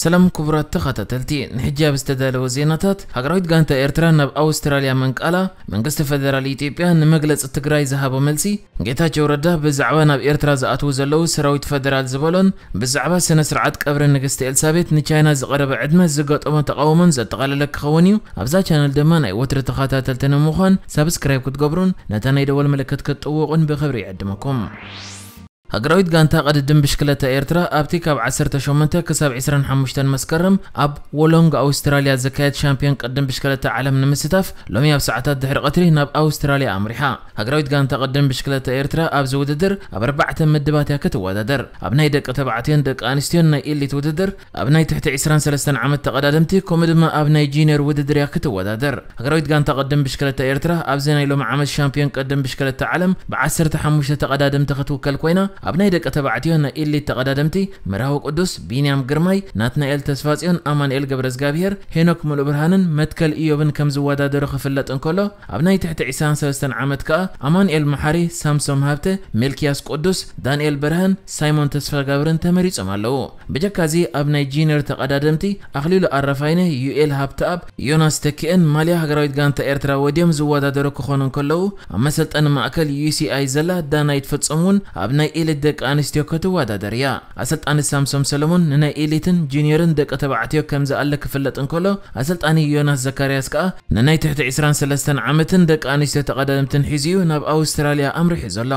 ሰላም ክቡራት ተኸታተልቲ፣ ንሕጂ ኣብ ዝተዳለወ ዜናታት፣ ሃገራዊት ጋንታ ኤርትራ ናብ ኣውስትራልያ መንቃላ፣ መንግስቲ ፈደራል ኢትዮጵያ ንመግለጺ ትግራይ ዝሃቦ መልሲ፣ ጌታቸው ረዳ ብዛዕባ ናብ ኤርትራ ዝኣትዉ ዘለዉ ሰራዊት ፈደራል ዝበሎን፣ ብዛዕባ ስነ ስርዓት ቀብሪ ንግስቲ ኤልሳቤት ንቻይና ዝቐረበ ዕድመ ዝገጠሞ ተቓውሞን ዘጠቓለለ ክኸውን እዩ። ኣብዛ ቻነል ድማ ናይ ወትሪ ተኸታተልቲ ንምዃን ሳብስክራይብ ክትገብሩን ነታ ናይ ደወል ምልክት ክትጥውቑን ብኽብሪ ይዕድመኩም። ሃገራዊት ጋንታ ቅድድም ብሽክለታ ኤርትራ ኣብቲ ካብ ዓሰርተ ሸሞንተ ክሳብ ዕስራን ሓሙሽተን መስከረም ኣብ ወሎንግ ኣውስትራልያ ዝካየድ ሻምፒዮን ቅድድም ብሽክለታ ዓለም ንምስታፍ ሎሚ ኣብ ሰዓታት ድሕሪ ቀትሪ ናብ ኣውስትራልያ ኣምሪሓ። ሃገራዊት ጋንታ ቅድድም ብሽክለታ ኤርትራ ኣብዚ ውድድር ኣብ ኣርባዕተ ምድባት እያ ክትወዳደር። ኣብ ናይ ደቂ ተባዕትዮን ደቂ ኣንስትዮን ናይ ኤሊት ውድድር፣ ኣብ ናይ ትሕቲ ዕስራን ሰለስተን ዓመት ተቐዳደምቲ፣ ከምኡ ድማ ኣብ ናይ ጁኒየር ውድድር እያ ክትወዳደር። ሃገራዊት ጋንታ ቅድድም ብሽክለታ ኤርትራ ኣብዚ ናይ ሎሚ ዓመት ሻምፒዮን ቅድድም ብሽክለታ ዓለም ብዓሰርተ ሓሙሽተ ተቐዳደምቲ ክትውከል ኮይና፣ ኣብ ናይ ደቂ ተባዕትዮ ናይ ኤሊት ተቐዳደምቲ መርሃዊ ቅዱስ፣ ቢንያም ግርማይ፣ ናትናኤል ተስፋጽዮን፣ ኣማኑኤል ገብረዝጋብሄር፣ ሄኖክ ሙሉብርሃንን መትከል ኢዮብን ከም ዝወዳደሩ ክፍለጥ እንከሎ፣ ኣብ ናይ ትሕቲ ዕስራን ሰለስተን ዓመት ከኣ ኣማኑኤል መሓሪ፣ ሳምሶም ሃብተ፣ ሜልክያስ ቅዱስ፣ ዳንኤል በርሀን ሳይሞን ተስፋጋብርን ተመሪጾም ኣለዉ። ብጀካዚ ኣብ ናይ ጂነር ተቐዳደምቲ ኣኽሊሉ ኣረፋይነ፣ ዩኤል ሃብተኣብ፣ ዮናስ ተኪኤን ማልያ ሃገራዊት ጋንታ ኤርትራ ወድዮም ዝወዳደሩ ክኾኑ እንከለዉ፣ ኣብ መሰልጠኒ ማእከል ዩ ሲ ኣይ ዘላ ዳናይት ፍጹም እውን ኣብ ናይ ኤሊት ደቂ ኣንስትዮ ክትወዳደር እያ። ኣሰልጣኒ ሳምሶም ሰለሞን ንናይ ኤሊትን ጁኒየርን ደቂ ተባዕትዮ ከም ዝኣለ ክፍለጥ እንከሎ፣ ኣሰልጣኒ ዮናስ ዘካርያስ ከኣ ንናይ ትሕቲ ዕስራን ሰለስተን ዓመትን ደቂ ኣንስትዮ ተቐዳደምትን ሒዙ እዩ ናብ ኣውስትራልያ ኣምሪሑ ዘሎ።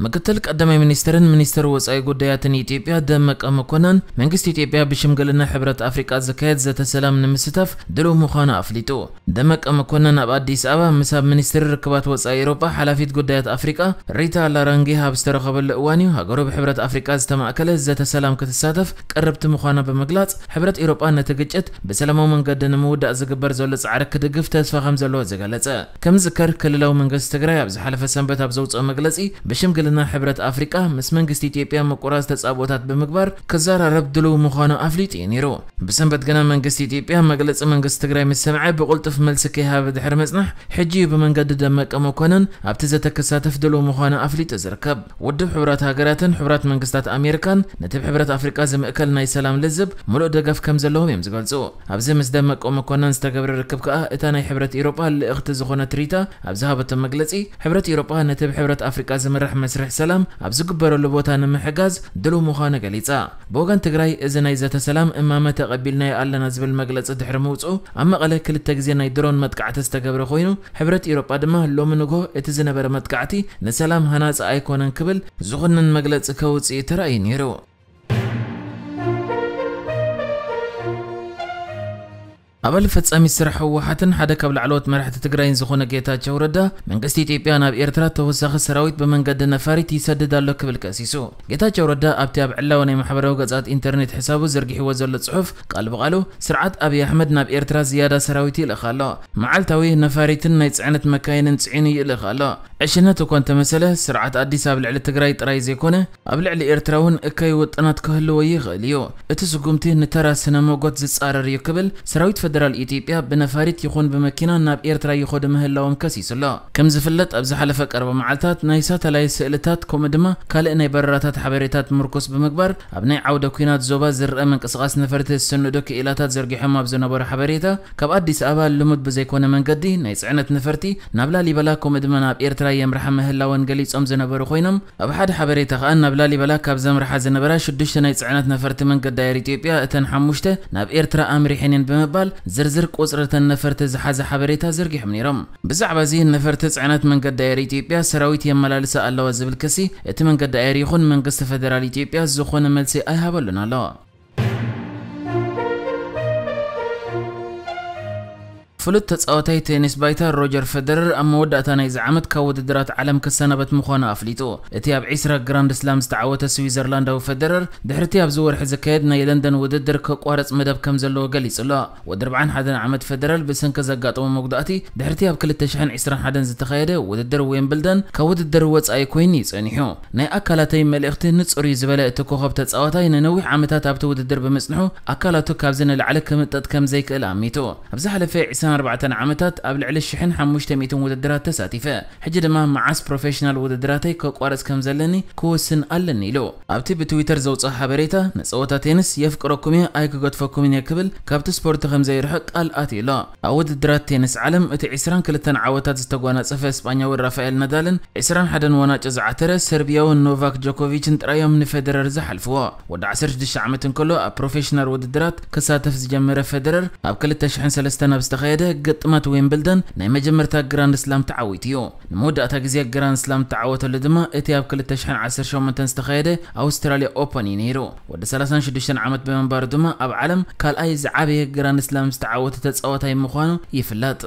ምክትል ቀዳማይ ሚኒስትርን ሚኒስትር ወጻኢ ጉዳያትን ኢትዮጵያ ደመቀ መኮነን፣ መንግስቲ ኢትዮጵያ ብሽምግልና ሕብረት ኣፍሪቃ ዝካየድ ዘተ ሰላም ንምስታፍ ድሉው ምዃኑ ኣፍሊጡ። ደመቀ መኮነን ኣብ ኣዲስ ኣበባ ምስ ኣብ ሚኒስትሪ ርክባት ወጻኢ ኤውሮጳ ሓላፊት ጉዳያት ኣፍሪቃ ሪታ ላራንጌ ኣብ ዝተረኸበሉ እዋን እዩ፣ ሃገሩ ብሕብረት ኣፍሪቃ ዝተማእከለ ዘተ ሰላም ክትሳተፍ ቅርብቲ ምዃና ብምግላጽ፣ ሕብረት ኤውሮጳ ነቲ ግጭት ብሰላማዊ መንገዲ ንምውዳእ ዝግበር ዘሎ ጻዕሪ ክድግፍ ተስፋ ከም ዘለዎ ዝገለጸ። ከም ዝዝከር፣ ክልላዊ መንግስቲ ትግራይ ኣብ ዝሓለፈ ሰንበት ኣብ ዘውፅኦ መግለፂ፣ ብሽምግልና ሕብረት ኣፍሪቃ ምስ መንግስቲ ኢትዮጵያ ምቁራጽ ተጻብኦታት ብምግባር ክዘራረብ ድሉው ምዃኑ ኣፍሊጡ እዩ ነይሩ። ብሰንበት ግና መንግስቲ ኢትዮጵያ መግለፂ መንግስቲ ትግራይ ምስ ሰምዐ ብቕልጡፍ መልሲ ከይሃበ ድሕሪ ምጽናሕ፣ ሕጂ እዩ ብመንገዲ ደመቀ መኮነን ኣብቲ ዘተ ክሳተፍ ድሉው ምዃኑ ኣፍሊጡ ዝርከብ። ውድብ ሕቡራት ሃገራትን ሕቡራት መንግስታት ኣሜሪካን ነቲ ብሕብረት ኣፍሪቃ ዝምእከል ናይ ሰላም ልዝብ ምሉእ ደገፍ ከም ዘለዎም እዮም ዝገልጹ። ኣብዚ ምስ ደመቀ መኮነን ዝተገብረ ርክብ ከኣ እታ ናይ ሕብረት ኤውሮጳ ልእኽቲ ዝኾነት ሪታ ኣብ ዝሃበቶ መግለጺ፣ ሕብረት ኤውሮጳ ነቲ ብሕብረት ኣፍሪቃ ዝምራሕ መስርሕ ሰላም ኣብ ዝግበረሉ ቦታ ንምሕጋዝ ድሉው ምዃኑ ገሊጻ። ብወገን ትግራይ፣ እዚ ናይ ዘተ ሰላም እማመ ተቐቢልናዮ ኣለና ዝብል መግለጺ ድሕሪ ምውጽኡ፣ ኣብ መቐለ ክልተ ግዜ ናይ ድሮን መጥቃዕቲ ዝተገብረ ኮይኑ፣ ሕብረት ኤውሮጳ ድማ ሎሚ ንግሆ እቲ ዝነበረ መጥቃዕቲ ንሰላም ሃናጺ ኣይኮነን ክብል ዝኹንን መግለጺ ከውጽእ ተራእዩ ነይሩ። ኣባል ፈጻሚ ስራሕ ህወሓትን ሓደ ካብ ላዕለዎት መራሕቲ ትግራይን ዝኾነ ጌታቸው ረዳ፣ መንግስቲ ኢትዮጵያ ናብ ኤርትራ ተወሳኺ ሰራዊት ብመንገዲ ነፋሪት ይሰድድ ኣሎ ክብል ከሲሱ። ጌታቸው ረዳ ኣብቲ ኣብ ዕላዊ ናይ ማሕበራዊ ገጻት ኢንተርኔት ሕሳቡ ዘርጊሕዎ ዘሎ ጽሑፍ፣ ቃል ብቓሉ፣ ስርዓት ኣብይ ኣሕመድ ናብ ኤርትራ ዝያዳ ሰራዊት ይልእኽ ኣሎ። መዓልታዊ ነፋሪትን ናይ ጽዕነት መካይንን ጽዒኑ ይልእኽ ኣሎ። ዕሽነት እኳ እንተመሰለ፣ ስርዓት ኣዲስ ኣብ ልዕሊ ትግራይ ጥራይ ዘይኮነ፣ ኣብ ልዕሊ ኤርትራ እውን እከይ ውጥናት ክህልዎ ይኽእል እዩ። እቲ ስጉምቲ ንተራ ስነ ሞጎት ዝጻረር እዩ ክብል ሰራዊት ፈደራል ኢትዮጵያ ብነፋሪት ይኹን ብመኪና ናብ ኤርትራ ይኸዱ ምህላዎም ከሲሱ ኣሎ። ከም ዝፍለጥ፣ ኣብ ዝሓለፈ ቀረባ መዓልታት ናይ ሳተላይት ስእልታት ከምኡ ድማ ካልእ ናይ በረራታት ሓበሬታት ምርኩስ ብምግባር ኣብ ናይ ዓውደ ኲናት ዞባ ዝረአ ምንቅስቓስ ነፈርቲ ዝስንዱ ክኢላታት ዘርጊሖም ኣብ ዝነበሩ ሓበሬታ፣ ካብ ኣዲስ ኣበባ ልሙድ ብዘይኮነ መንገዲ ናይ ጽዕነት ነፈርቲ ናብ ላሊበላ ከምኡ ድማ ናብ ኤርትራ የምርሓ ምህላወን ገሊጾም ዝነበሩ ኮይኖም፣ ኣብ ሓደ ሓበሬታ ከኣ ናብ ላሊበላ ካብ ዘምርሓ ዝነበራ ሽዱሽተ ናይ ጽዕነት ነፈርቲ መንገዲ ኣየር ኢትዮጵያ እተን ሓሙሽተ ናብ ኤርትራ ኣምሪሐን እየን ብምባል ዝርዝር ቁጽሪ እተን ነፈርቲ ዝሓዘ ሓበሬታ ዘርጊሖም ነይሮም። ብዛዕባ እዚ ነፈርቲ ጽዕነት መንገዲ ኣየር ኢትዮጵያ ሰራዊት የመላልሳ ኣለዋ ዝብል ክሲ እቲ መንገዲ ኣየር ይኹን መንግስቲ ፈደራል ኢትዮጵያ ዝኾነ መልሲ ኣይሃበሉን ኣሎ። ፍሉጥ ተጻዋታይ ቴኒስ ባይታ ሮጀር ፈደረር ኣብ መወዳእታ ናይዚ ዓመት ካብ ውድድራት ዓለም ክሰናበት ምዃኑ ኣፍሊጡ። እቲ ኣብ ዒስራ ግራንድ ስላም ዝተዓወተ ስዊዘርላንዳዊ ፈደረር፣ ድሕሪቲ ኣብዚ ወርሒ ዝካየድ ናይ ለንደን ውድድር ከቋርጽ መደብ ከም ዘለዎ ገሊጹ ኣሎ። ወዲ ኣርብዓን ሓደን ዓመት ፈደረር ብሰንኪ ዘጋጠሞ መጉዳእቲ፣ ድሕሪቲ ኣብ ክልተ ሽሕን ዕስራን ሓደን ዝተኻየደ ውድድር ዊምብልደን ካብ ውድድር ወጻኢ ኮይኑ እዩ ጸኒሑ። ናይ ኣካላተይ መልእኽቲ ንጹር እዩ ዝበለ እቲ ኮኸብ ተጻዋታይ፣ ንነዊሕ ዓመታት ኣብቲ ውድድር ብምጽንሑ፣ ኣካላቱ ካብዚ ንላዕሊ ክምጠጥ ከም ዘይክእል ኣሚቱ። ኣብ ዝሓለፈ ኣርባዕተን ዓመታት ኣብ ልዕሊ ሽሕን ሓሙሽተ ሚእትን ውድድራት ተሳቲፈ። ሕጂ ድማ መዓስ ፕሮፌሽናል ውድድራተይ ከቋርጽ ከም ዘለኒ ክወስን ኣለኒ ኢሉ። ኣብቲ ብትዊተር ዘውፅኦ ሓበሬታ፣ ንፀወታ ቴንስ የፍቅረኩም እየ ኣይክገድፈኩምን እየ ክብል ካብቲ ስፖርቲ ከም ዘይርሕቕ ቃል ኣትዩ ኣሎ። ኣብ ውድድራት ቴንስ ዓለም እቲ ዕስራን ክልተን ዓወታት ዝተጓናጸፈ እስጳኛዊ ራፋኤል ናዳልን ዕስራን ሓደን ዋንጫ ዝዓተረ ሰርቢያዊ ኖቫክ ጆኮቪችን ጥራዮም ንፌደረር ዝሓልፍዎ። ወዲ ዓሰርተ ሽዱሽተ ዓመት እንከሎ ኣብ ፕሮፌሽናል ውድድራት ክሳተፍ ዝጀመረ ፌደረር፣ ኣብ ክልተ ሽሕን ሰለስተን ኣብ ዝተኻየደ ግጥማት ዊምብልደን ናይ መጀመርታ ግራንድ ስላም ተዓዊቱ እዩ። ንመወዳእታ ግዜ ግራንድ ስላም እተዓወተሉ ድማ እቲ ኣብ ክልተ ሽሕን ዓሰርተ ሸሞንተን ዝተኻየደ ኣውስትራልያ ኦፐን እዩ ነይሩ። ወዲ ሰላሳን ሽዱሽተን ዓመት ብምንባሩ ድማ ኣብ ዓለም ካልኣይ ዝዓበየ ግራንድ ስላም ዝተዓወተ ተጻዋታይ ምዃኑ ይፍለጥ።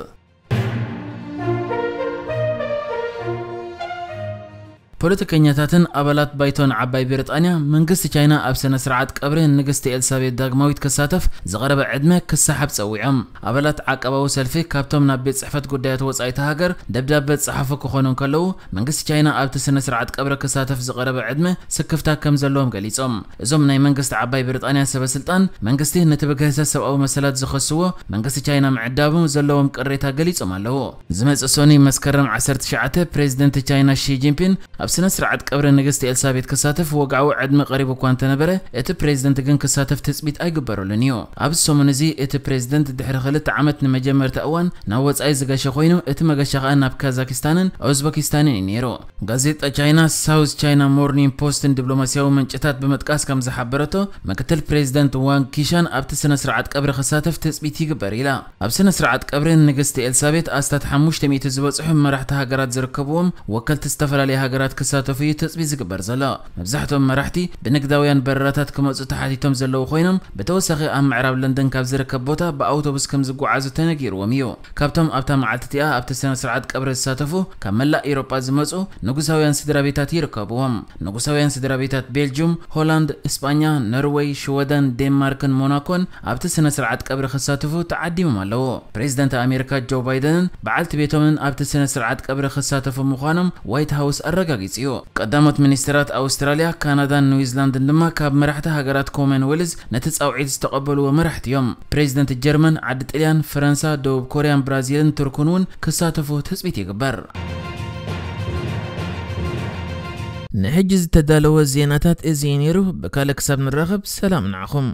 ፖለቲከኛታትን ኣባላት ባይቶን ዓባይ ብሪጣንያ፣ መንግስቲ ቻይና ኣብ ስነ ስርዓት ቀብሪ ንግስቲ ኤልሳቤት ዳግማዊት ክሳተፍ ዝቐረበ ዕድመ ክሰሓብ ጸዊዖም። ኣባላት ዓቃባዊ ሰልፊ ካብቶም ናብ ቤት ጽሕፈት ጉዳያት ወጻኢት ሃገር ደብዳበ ዝጸሓፉ ክኾኑ እንከለዉ፣ መንግስቲ ቻይና ኣብቲ ስነ ስርዓት ቀብሪ ክሳተፍ ዝቐረበ ዕድመ ስክፍታ ከም ዘለዎም ገሊጾም። እዞም ናይ መንግስቲ ዓባይ ብሪጣንያ ሰበ ስልጣን፣ መንግስቲ ነቲ ብግህሰት ሰብኣዊ መሰላት ዝኸስዎ መንግስቲ ቻይና ምዕዳቡ ዘለዎም ቅሬታ ገሊጾም ኣለዉ። ዝመጽእ ሰኑይ መስከረም ዓሰርተ ትሽዓተ ፕሬዚደንት ቻይና ሺ ጂንፒን ኣብ ስነ ስርዓት ቀብሪ ንግስቲ ኤልሳቤት ክሳተፍ ወግዓዊ ዕድመ ቀሪቡ እኳ እንተነበረ፣ እቲ ፕሬዚደንት ግን ክሳተፍ ትጽቢት ኣይግበረሉን እዩ። ኣብዚ ሰሙን እዚ እቲ ፕሬዚደንት ድሕሪ ክልተ ዓመት ንመጀመርታ እዋን ናብ ወጻኢ ዝገሸ ኮይኑ፣ እቲ መገሻ ከኣ ናብ ካዛኪስታንን ኡዝበኪስታንን እዩ ነይሩ። ጋዜጣ ቻይና ሳውዝ ቻይና ሞርኒንግ ፖስትን ዲፕሎማስያዊ ምንጭታት ብምጥቃስ ከም ዝሓበረቶ፣ ምክትል ፕሬዚደንት ዋንግ ኪሻን ኣብቲ ስነ ስርዓት ቀብሪ ክሳተፍ ትጽቢት ይግበር ኢላ። ኣብ ስነ ስርዓት ቀብሪ ንግስቲ ኤልሳቤት ኣስታት ሓሙሽተ ሚእቲ ዝበጽሑ መራሕቲ ሃገራት ዝርከብዎም ወከልቲ ዝተፈላለያ ሃገራት ክሳተፉ እዩ ትጽቢት ዝግበር ዘሎ። መብዛሕትኦም መራሕቲ ብንግዳውያን በረራታት ክመጹ ተሓቲቶም ዘለዉ ኮይኖም፣ ብተወሳኺ ኣብ ምዕራብ ለንደን ካብ ዝርከብ ቦታ ብኣውቶቡስ ከም ዝጓዓዙ ተነጊርዎም እዩ። ካብቶም ኣብታ መዓልቲ እቲኣ ኣብቲ ስነ ስርዓት ቀብሪ ዝሳተፉ ካብ መላእ ኤውሮጳ ዝመጹ ንጉሳውያን ስድራ ቤታት ይርከብዎም። ንጉሳውያን ስድራ ቤታት ቤልጅዩም፣ ሆላንድ፣ እስጳኛ፣ ኖርወይ፣ ሽወደን፣ ዴንማርክን ሞናኮን ኣብቲ ስነ ስርዓት ቀብሪ ክሳተፉ ተዓዲሞም ኣለዉ። ፕሬዚደንት ኣሜሪካ ጆ ባይደንን በዓልቲ ቤቶምን ኣብቲ ስነ ስርዓት ቀብሪ ክሳተፉ ምዃኖም ዋይት ሃውስ ኣረጋጊጹ እዩ። ቀዳሞት ሚኒስትራት ኣውስትራልያ፣ ካናዳን ኒውዚላንድን ድማ ካብ መራሕቲ ሃገራት ኮመንዌልዝ ነቲ ጻውዒት ዝተቐበልዎ መራሕቲ እዮም። ፕሬዚደንት ጀርመን፣ ዓዲ ጥልያን፣ ፈረንሳ፣ ደቡብ ኮርያን ብራዚልን ቱርክን እውን ክሳተፉ ትጽቢት ይግበር። ንሕጂ ዝተዳለወ ዜናታት እዚ እዩ ነይሩ። ብካልእ ክሳብ ንራኸብ፣ ሰላም ንዓኹም።